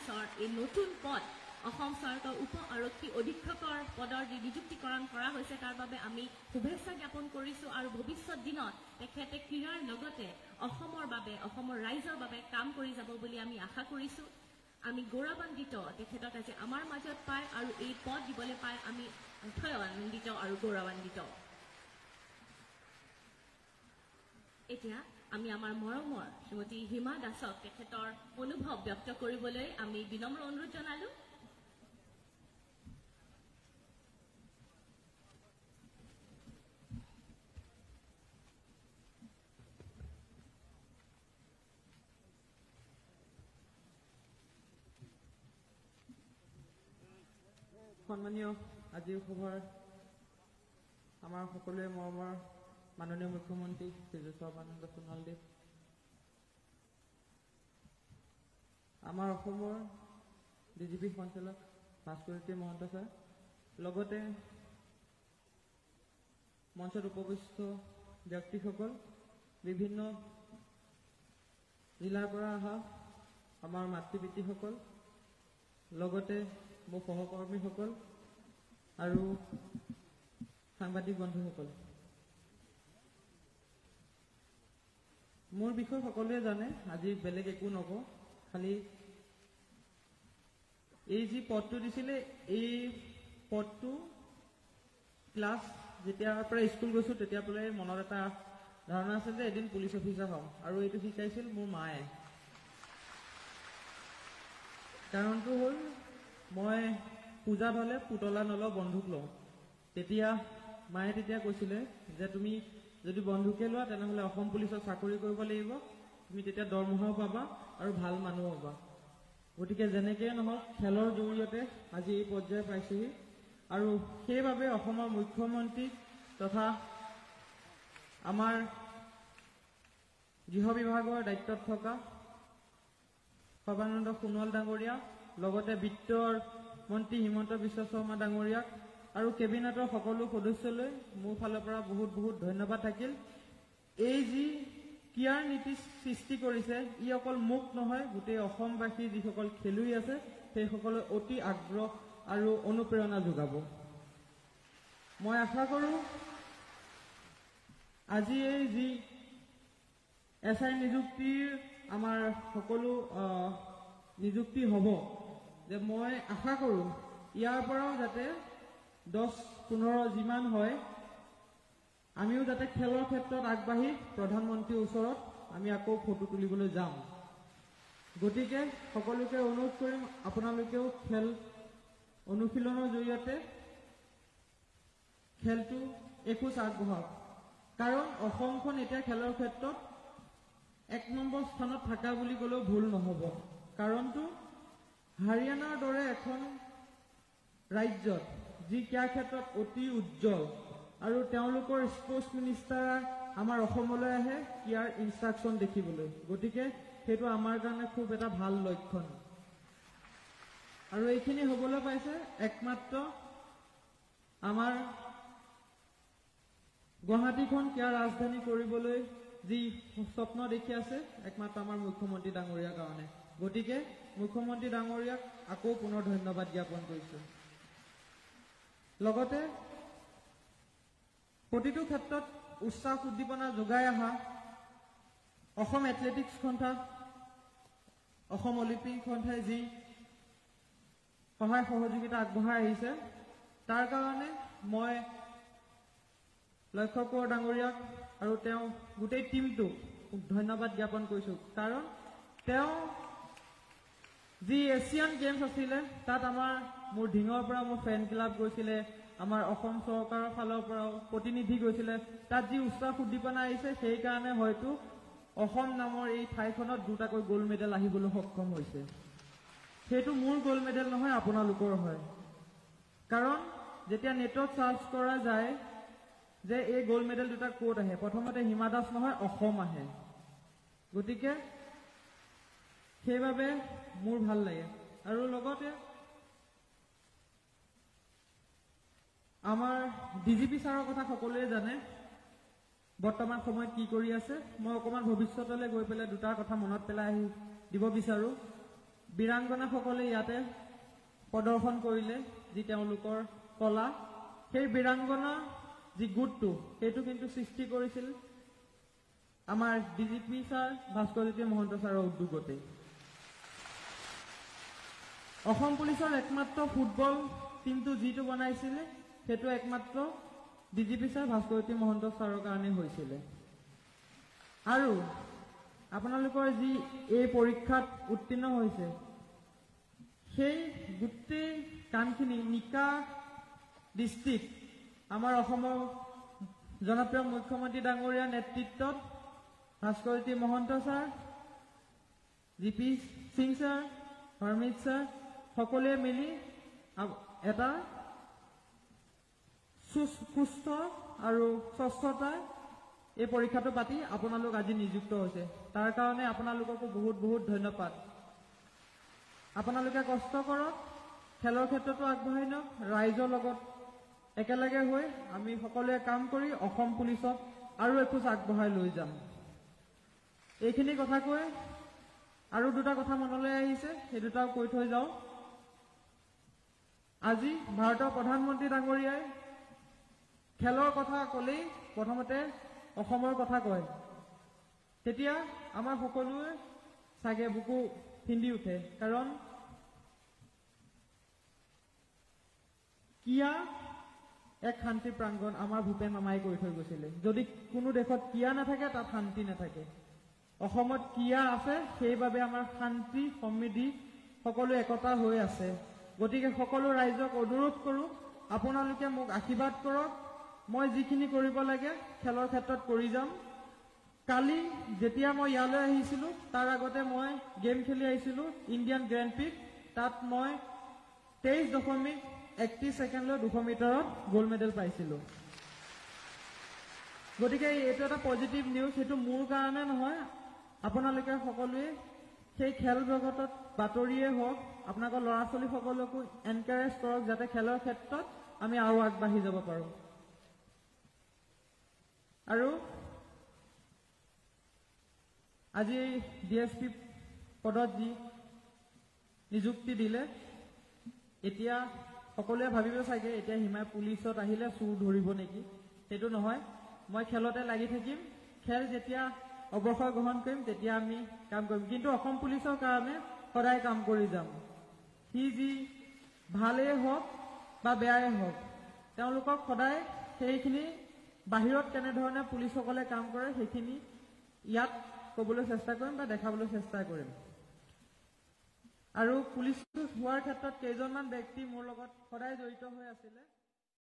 দাসৰ এই নতুন পদ অসম চৰকাৰৰ উপ আৰক্ষী অধীক্ষকৰ পদৰ যি নিযুক্তিকৰণ কৰা হৈছে তাৰ বাবে আমি শুভেচ্ছা জ্ঞাপন কৰিছোঁ আৰু ভৱিষ্যত দিনত তেখেতে ক্ৰীড়াৰ লগতে অসমৰ বাবে, অসমৰ ৰাইজৰ বাবে কাম কৰি যাব বুলি আমি আশা কৰিছোঁ। আমি গৌৰৱান্বিত তেখেতক আজি আমাৰ মাজত পাই আৰু এই পদ দিবলৈ পাই আমি নথৈ আনন্দিত আৰু গৌৰৱান্বিত। এতিয়া আমি আমাৰ মৰমৰ শ্ৰীমতী হিমা দাসক তেখেতৰ অনুভৱ ব্যক্ত কৰিবলৈ আমি বিনম্ৰ অনুৰোধ জনালো। সন্মানীয় আজিৰ সভাৰ আমাৰ সকলোৰে মৰমৰ মাননীয় মুখ্যমন্ত্ৰী শ্ৰীযুত সৰ্বানন্দ সোণোৱালদেৱ, আমাৰ অসমৰ ডিজিপি সঞ্চালক ভাস্কৰজ্যোতি মহন্ত ছাৰ, লগতে মঞ্চত উপবিষ্ট ব্যক্তিসকল, বিভিন্ন জিলাৰ পৰা অহা আমাৰ মাতৃ পিতৃসকল, লগতে মোৰ সহকৰ্মীসকল আৰু সাংবাদিক বন্ধুসকল, মোৰ বিষয়ে সকলোৱে জানে, আজি বেলেগ একো নকওঁ। খালি এই যি পদটো দিছিলে, এই পদটো ক্লাছ যেতিয়াৰ পৰা স্কুল গৈছো তেতিয়াৰ পৰাই মনত এটা ধাৰণা আছিল যে এদিন পুলিচ অফিচাৰ হ'ম, আৰু এইটো শিকাইছিল মোৰ মায়ে। কাৰণটো হ'ল মই পূজাত হ'লে পুতলা নলওঁ, বন্ধুক লওঁ। তেতিয়া মায়ে কৈছিলে যে তুমি যদি বন্ধুকে লোৱা তেনেহ'লে অসম পুলিচত চাকৰি কৰিব লাগিব, তুমি তেতিয়া দৰমহাও পাবা আৰু ভাল মানুহ হ'বা। গতিকে যেনেকেই নহওক খেলৰ জৰিয়তে আজি এই পৰ্যায় পাইছোহি, আৰু সেইবাবে অসমৰ মুখ্যমন্ত্ৰী তথা আমাৰ গৃহ বিভাগৰ দায়িত্বত থকা সৰ্বানন্দ সোণোৱাল ডাঙৰীয়া, লগতে বিত্তৰ মন্ত্ৰী হিমন্ত বিশ্ব শৰ্মা ডাঙৰীয়াক আৰু কেবিনেটৰ সকলো সদস্যলৈ মোৰ ফালৰ পৰা বহুত বহুত ধন্যবাদ থাকিল। এই যি ক্ৰীড়াৰ নীতি সৃষ্টি কৰিছে ই অকল মোক নহয়, গোটেই অসমবাসী যিসকল খেলুৱৈ আছে সেইসকলে অতি আগ্ৰহ আৰু অনুপ্ৰেৰণা যোগাব। মই আশা কৰোঁ আজি এই যি এছ I নিযুক্তিৰ আমাৰ সকলো নিযুক্তি হ'ব, যে মই আশা কৰোঁ ইয়াৰ পৰাও যাতে 10-15 যিমান হয় আমিও যাতে খেলৰ ক্ষেত্ৰত আগবাঢ়ি প্ৰধানমন্ত্ৰীৰ ওচৰত আমি আকৌ ফটো তুলিবলৈ যাম। গতিকে সকলোকে অনুৰোধ কৰিম, আপোনালোকেও খেল অনুশীলনৰ জৰিয়তে খেলটো এখোজ আগবঢ়াওক, কাৰণ অসমখন এতিয়া খেলৰ ক্ষেত্ৰত 1 নম্বৰ স্থানত থকা বুলি ক'লেও ভুল নহ'ব। কাৰণটো হাৰিয়ানাৰ দৰে এখন ৰাজ্যত যি ক্ৰীড়া ক্ষেত্ৰত অতি উজ্জ্বল আৰু তেওঁলোকৰ স্পৰ্টছ মিনিষ্টাৰ আমাৰ অসমলৈ আহে ক্ৰীড়াৰ ইনষ্ট্ৰাকশ্যন দেখিবলৈ, গতিকে সেইটো আমাৰ কাৰণে খুব এটা ভাল লক্ষণ। আৰু এইখিনি হ'বলৈ পাইছে একমাত্ৰ আমাৰ গুৱাহাটীখন ক্ৰীড়া ৰাজধানী কৰিবলৈ যি স্বপ্ন দেখি আছে একমাত্ৰ আমাৰ মুখ্যমন্ত্ৰী ডাঙৰীয়াৰ কাৰণে। গতিকে মুখ্যমন্ত্ৰী ডাঙৰীয়াক আকৌ পুনৰ ধন্যবাদ জ্ঞাপন কৰিছো। লগতে প্ৰতিটো ক্ষেত্ৰত উৎসাহ উদ্দীপনা যোগাই অহা অসম এথলেটিক্স সন্থা, অসম অলিম্পিক সন্থাই যি সহায় সহযোগিতা আগবঢ়াই আহিছে তাৰ কাৰণে মই লক্ষ্য কোঁৱৰ ডাঙৰীয়াক আৰু তেওঁ গোটেই টীমটোক ধন্যবাদ জ্ঞাপন কৰিছো। কাৰণ তেওঁ যি এছিয়ান গেমছ আছিলে তাত আমাৰ মোৰ ঢিঙৰ পৰা মোৰ ফেন ক্লাব গৈছিলে, আমাৰ অসম চৰকাৰৰ ফালৰ পৰাও প্ৰতিনিধি গৈছিলে, তাত যি উৎসাহ উদ্দীপনা আহিছে সেইকাৰণে হয়তো অসম নামৰ এই ঠাইখনত দুটাকৈ গ'ল্ড মেডেল আহিবলৈ সক্ষম হৈছে। সেইটো মোৰ গ'ল্ড মেডেল নহয়, আপোনালোকৰ হয়। কাৰণ যেতিয়া নেটত চাৰ্চ কৰা যায় যে এই গ'ল্ড মেডেল দুটা ক'ত আহে, প্ৰথমতে হিমা দাস নহয় অসম আহে। গতিকে সেইবাবে মোৰ ভাল লাগে। আৰু লগতে আমাৰ ডিজিপি ছাৰৰ কথা সকলোৱে জানে, বৰ্তমান সময়ত কি কৰি আছে। মই অকণমান ভৱিষ্যতলৈ গৈ পেলাই দুটা কথা মনত পেলাই আহি দিব বিচাৰোঁ। বীৰাংগনাসকলে ইয়াতে প্ৰদৰ্শন কৰিলে যি তেওঁলোকৰ কলা, সেই বীৰাংগনা যি গোটটো সেইটো কিন্তু সৃষ্টি কৰিছিল আমাৰ D G P sir Bhaskarjyoti Mahanta ছাৰৰ উদ্যোগতে। অসম পুলিচৰ একমাত্ৰ ফুটবল টীমটো যিটো বনাইছিলে সেইটো একমাত্ৰ D G P sir Bhaskarjyoti Mahanta ছাৰৰ কাৰণে হৈছিলে। আৰু আপোনালোকৰ যি এই পৰীক্ষাত উত্তীৰ্ণ হৈছে সেই গোটেই কামখিনি নিকা দৃষ্টিত আমাৰ অসমৰ জনপ্ৰিয় মুখ্যমন্ত্ৰী ডাঙৰীয়াৰ নেতৃত্বত Bhaskarjyoti Mahanta sir, G P Singh sir, Harmit sir সকলোৱে মিলি এটা সুস্থ আৰু স্বচ্ছতা এই পৰীক্ষাটো পাতি আপোনালোক আজি নিযুক্ত হৈছে। তাৰ কাৰণে আপোনালোককো বহুত বহুত ধন্যবাদ। আপোনালোকে কষ্ট কৰক, খেলৰ ক্ষেত্ৰতো আগবঢ়াই নিয়ক, ৰাইজৰ লগত একেলগে হৈ আমি সকলোৱে কাম কৰি অসম পুলিচক আৰু এখোজ আগবঢ়াই লৈ যাম। এইখিনি কথা কৈ আৰু দুটা কথা মনলৈ আহিছে, সেই দুটাও কৈ থৈ যাওঁ। আজি ভাৰতৰ প্ৰধানমন্ত্ৰী ডাঙৰীয়াই খেলৰ কথা ক'লেই প্ৰথমতে অসমৰ কথা কয়, তেতিয়া আমাৰ সকলোৱে চাগে বুকু ফিন্দি উঠে। কাৰণ কিয়া এক শান্তিৰ প্ৰাংগণ আমাৰ ভূপেন মামাই কৈ থৈ গৈছিলে। যদি কোনো দেশত কিয়া নাথাকে তাত শান্তি নাথাকে। অসমত কিয়া আছে, সেইবাবে আমাৰ শান্তি সমৃদ্ধি সকলো একতা হৈ আছে। গতিকে সকলো ৰাইজক অনুৰোধ কৰোঁ, আপোনালোকে মোক আশীৰ্বাদ কৰক। মই যিখিনি কৰিব লাগে খেলৰ ক্ষেত্ৰত কৰি যাম। কালি যেতিয়া মই ইয়ালৈ আহিছিলোঁ তাৰ আগতে মই গেম খেলি আহিছিলোঁ ইণ্ডিয়ান গ্ৰেণ্ড প্ৰিক্স, তাত মই 23.31 ছেকেণ্ডলৈ 200 মিটাৰত গ'ল্ড মেডেল পাইছিলোঁ। গতিকে এইটো এটা পজিটিভ নিউজ, সেইটো মোৰ কাৰণে নহয়, আপোনালোকে সকলোৱে সেই খেল জগতত বাতৰিয়ে হওক আপোনালোকৰ ল'ৰা ছোৱালীসকলকো এনকাৰেজ কৰক যাতে খেলৰ ক্ষেত্ৰত আমি আৰু আগবাঢ়ি যাব পাৰোঁ। আৰু আজি ডি এছ পি পদত যি নিযুক্তি দিলে, এতিয়া সকলোৱে ভাবিব চাগে এতিয়া হিমাই পুলিচত আহিলে চোৰ ধৰিব নেকি, সেইটো নহয়। মই খেলতে লাগি থাকিম, খেল যেতিয়া অৱসৰ গ্ৰহণ কৰিম তেতিয়া আমি কাম কৰিম, কিন্তু অসম পুলিচৰ কাৰণে সদায় কাম কৰি যাম। সি যি ভালেই হওক বা বেয়াই হওক, তেওঁলোকক সদায় সেইখিনি বাহিৰত কেনেধৰণে পুলিচসকলে কাম কৰে সেইখিনি ইয়াত ক'বলৈ চেষ্টা কৰিম বা দেখাবলৈ চেষ্টা কৰিম। আৰু পুলিচ হোৱাৰ ক্ষেত্ৰত কেইজনমান ব্যক্তি মোৰ লগত সদায় জড়িত হৈ আছিলে।